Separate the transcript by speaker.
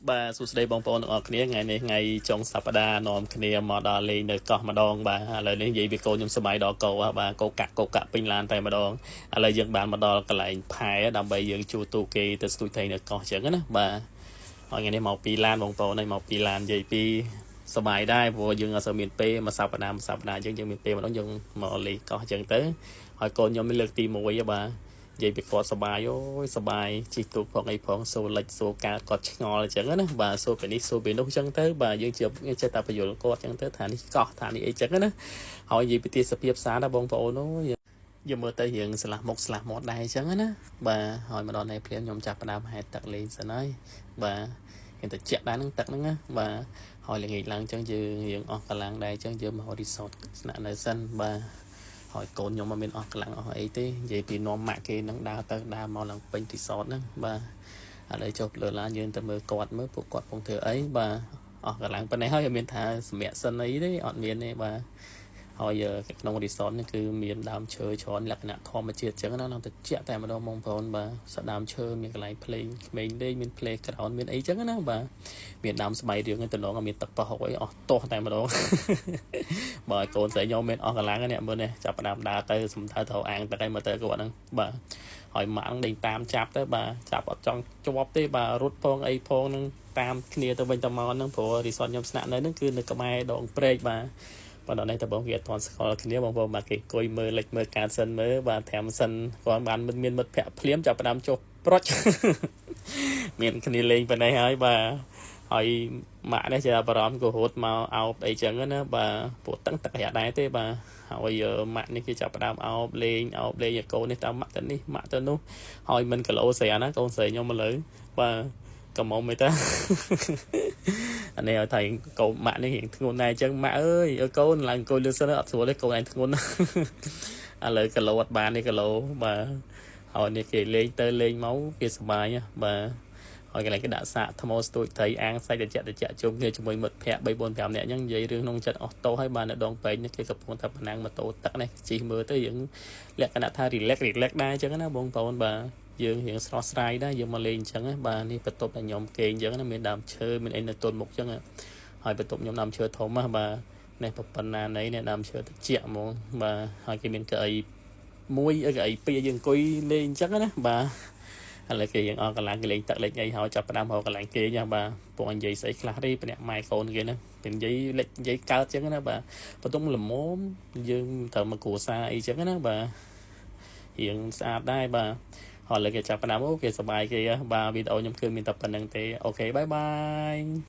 Speaker 1: បាទសួស្តីបងប្អូនទាំងអស់គ្នាថ្ងៃនេះថ្ងៃចុងសប្តាហ៍នាំគ្នាមកដល់លេងនៅកោះម្ដងបាទឥឡូវនេះនិយាយពីកូនខ្ញុំសប្បាយដល់កោហ៎បាទកោកាក់កោកាក់ពេញឡានតែម្ដងឥឡូវយើងបានមកដល់កន្លែងផែដើម្បីយើងជួលទូគេទៅស្ទូចត្រីនៅកោះចឹងណាបាទហើយថ្ងៃនេះមកពីឡានបងប្អូនហើយមកពីឡាននិយាយពីសប្បាយដែរព្រោះយើងអត់សូវមានពេលមួយសប្តាហ៍មួយសប្តាហ៍យើងមានពេលម្ដងយើងមកលេងកោះចឹងទៅហើយកូនខ្ញុំមានលើកទី1ហ៎បាទ និយាយពីគាត់សបាយអូយសបាយជិះទូកផងអីផងសូលិចសូកាគាត់ឆ្ងល់អញ្ចឹងណាបាទសូពេលនេះសូពេលនោះអញ្ចឹងទៅបាទយើងជាចេះតែបញ្យល់គាត់អញ្ចឹងទៅថានេះកោះថានេះអីចឹងណាហើយនិយាយពីទេសភាពស្អាតណាបងប្អូនអូយយើងមើលទៅរៀងស្លាស់មុខស្លាស់មាត់ដែរអញ្ចឹងណាបាទហើយមកដល់នេះភ្លាមខ្ញុំចាប់ផ្ដើមហែកទឹកលេងសិនហើយបាទគេទៅជែកដែរនឹងទឹកហ្នឹងណាបាទហើយល្ងាចឡើងអញ្ចឹងយើងរៀងអស់កម្លាំងដែរអញ្ចឹងយើងមករីសតស្នាក់នៅសិនបាទ ហើយកូនខ្ញុំមិនមានអស់កម្លាំងអស់អីទេនិយាយពីនាំម៉ាក់គេនឹងដើរទៅដើរមកឡើងពេញរីសតហ្នឹងបាទឥឡូវចុះលើឡានយើងទៅមើលគាត់មើលពួកគាត់កំពុងធ្វើអីបាទអស់កម្លាំងប៉ុណ្ណេះហើយអត់មានថាសម្រាប់សិនអីទេអត់មានទេបាទហើយក្នុងរីសតនេះគឺមានដើមឈើច្រើនលក្ខណៈធម្មជាតិអញ្ចឹងណានឹងតិចតែម្ដងបងប្អូនបាទសដើមឈើមានកន្លែងភ្លេងក្មេងលេងមាន playground មានអីចឹងណាបាទមានដើមស្បៃរឿងតំណងមានទឹកប៉ោះអីអស់ទាស់តែម្ដង បើកូនស្រីខ្ញុំមានអស់កម្លាំងនេះមើលនេះចាប់ផ្ដើមដើរទៅសំដៅទៅអាងទឹកឯមើលទៅគាត់ហ្នឹងបាទហើយម៉ាក់ហ្នឹងដេញតាមចាប់ទៅបាទចាប់អត់ចង់ជាប់ទេបាទរត់ផងអីផងហ្នឹងតាមគ្នាទៅវិញទៅមកហ្នឹងព្រោះរីសតខ្ញុំស្នាក់នៅហ្នឹងគឺនៅក្បែរដងព្រែកបាទបើដល់នេះតបងគេអត់ទាន់ស្គាល់គ្នាបងប្អូនបាទគេអង្គុយមើលលិចមើលការសិនមើលបាទត្រាំសិនគាត់បានមានមិត្តភ័ក្តិភ្លាមចាប់ផ្ដើមចុះប្រុច មានគ្នាលេងប៉ុណ្ណេះហើយបាទហើយម៉ាក់នេះជាបារម្ភក៏រត់មកអោបអីចឹងណាបាទពួកតឹងទឹករាក់ដែរទេបាទហើយម៉ាក់នេះគេចាប់ផ្ដើមអោបលេងអោបលេងឲ្យកូននេះតាមម៉ាក់ទៅនេះម៉ាក់ទៅនោះហើយមិនគីឡូស្រាណាកូនស្រីខ្ញុំមកលើបាទកំមុំអីតា អានេះឲ្យថៃកូនម៉ាក់នេះរៀងធ្ងន់ដែរអញ្ចឹងម៉ាក់អើយអើកូនឡើងអង្គុយលើសិនអត់ស្រួលទេកូនឯងធ្ងន់ ឥឡូវគីឡូអត់បានទេគីឡូបាទហើយនេះគេលេងទៅលេងមកគេសប្បាយបាទហើយកន្លែងគេដាក់សាកថ្មស្ទូចត្រីអាងសាច់តិចតិចជុំគ្នាជាមួយមិត្តភ័ក្តិ3 4 5នាក់អញ្ចឹងនិយាយរឿងក្នុងចិត្តអស់តោហើយបាទនៅដងពេកនេះគេកំពុងតែប្រណាំងម៉ូតូទឹកនេះជិះមើលទៅយើងលក្ខណៈថា relax relax ដែរអញ្ចឹងណាបងប្អូនបាទយើងរៀងស្រស់ស្រាយដែរយើងមកលេងអញ្ចឹងណាបាទនេះបន្ទប់ដែលខ្ញុំគេងអញ្ចឹងណាមានដើមឈើមានអីនៅទល់មុខអញ្ចឹងហើយបន្ទប់ខ្ញុំដើមឈើធំណាបាទនេះប៉ុណ្ណាណីនេះដើមឈើត្រជាក់ហ្មងបាទហើយគេមានកៅអីមួយកៅអីពីរយើងអង្គុយលេងអញ្ចឹងណាបាទឥឡូវគេយើងអស់កម្លាំងគេលេងទឹកលេងអីហើយចាប់ផ្ដើមរកកន្លែងគេញ៉បាទពួកនិយាយស្អីខ្លះទេម្នាក់ម៉ែកូនគេណាពេលនិយាយលេចនិយាយកើតអញ្ចឹងណាបាទបន្ទុំល្មមយើងត្រូវមកគ្រួសារអីចឹងណាបាទរៀងស្អាតដែរបាទហើយឥឡូវគេចាប់ផ្ដើមអូគេសប្បាយគេបាទវីដេអូខ្ញុំគឺមានតែប៉ុណ្្នឹងទេOK bye bye.